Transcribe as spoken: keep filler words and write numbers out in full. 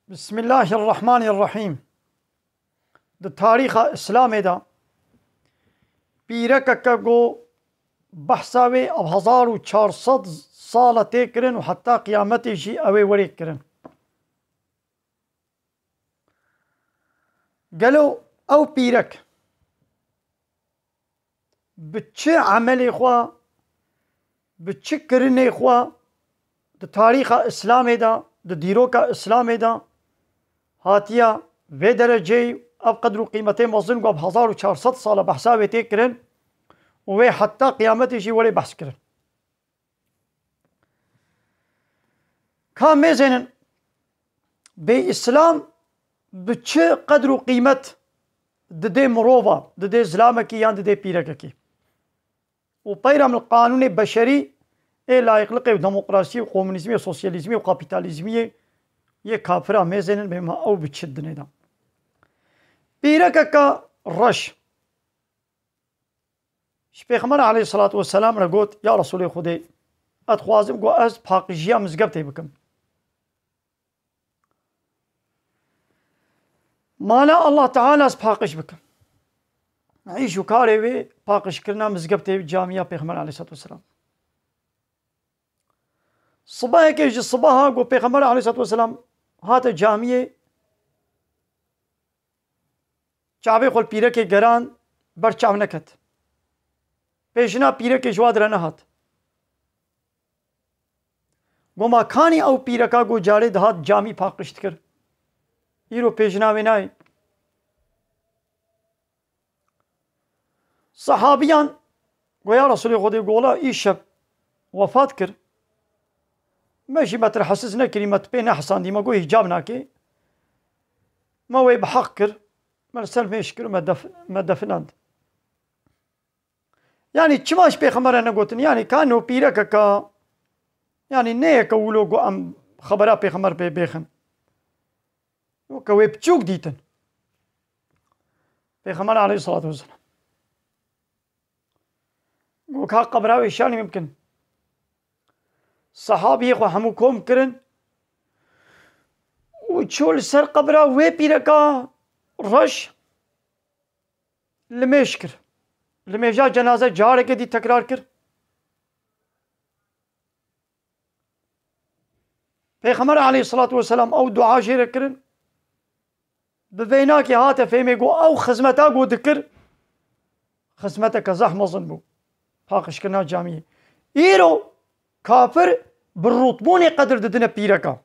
Bismillahirrahmanirrahîm. Di tarîxa Îslamê de pîrekeke ku behsa wê ev hezar û çar sed sal e tê kirin û heta qiyametê jî ew ê werê kirin. Gelo ew pîrek bi çi emelê xwe, bi çi kirinê xwe di tarîxa Îslamê de, di dîroka Îslamê de hatiye vê dereceyê, ev qedr û qîmetê mezin ku bi hezar û çar sed sal e behsa wê tê kirin û wê heta qiyametê jî were behs kirin. Ka mêzênin bê Îslam bi çi qedr û qîmet didê mirova, didê zilamekî yan didê pîrekekî? Û peyra min qanûnê beşerî ê layiqliqê û demokrasiyê û komunîzmiyê û sosyalîzmiyê û kapîtalîzmiyê yê kafira mêzênin bê ma ew bi çi dinê de? Pîrekeke reş ji Pêxember aleyhisselatu vesselam re got, ya Resulê Xwedê, ez dixwazim ku ez paqijiya mizgeftê bikim. Mala Allah Teala ez paqij bikim. Îş û karê wê paqijkirina mizgeftê, camiya Pêxember aleyhisselatu vesselam. Sibehekê ji sibeha ku Pêxember aleyhisselatu vesselam hate camiyê, çavê xwe li pîrekê gerand, ber çav neket. Pêjina pîrekê ji wa dire nehat. Goma kanî ew pîreka ku carê dihat camî paqij dikir, îro pêjina wê nayê? Sehabiyan got, ya Resulê Xwedê, gola îşev wefat kir. Me jî me tirhesiz nekirî, me tu pê nehesandî, me got hîcab nake. Me wê bi heq kir. Me li ser mêş kir û me def-, me definand. Yanî çima ji Pêxember re negotin? Yanî ka no pîrekeka, yanî neyeke wilo ku em xebera Pêxember pê bêxin. Weke wê piçûk dîtin. Pêxember aleyhisselatu vesselam got, ka qebra wê şanî min bikin. Sehabiyê xwe hemû kom kirin û çû li ser qebra wê pîreka reş limêj kir. Limêja cenaze careke dî tekrar kir. Pêxember aleyhisselatu vesselam ew dua jê re kirin. Bi vênakê hate fêmê ku ew xizmeta ku dikir, xizmeteke zehf mezin bû. Paqijkirina camiyê. Îro kafir bi rûtbûnê qedir didine pîreka.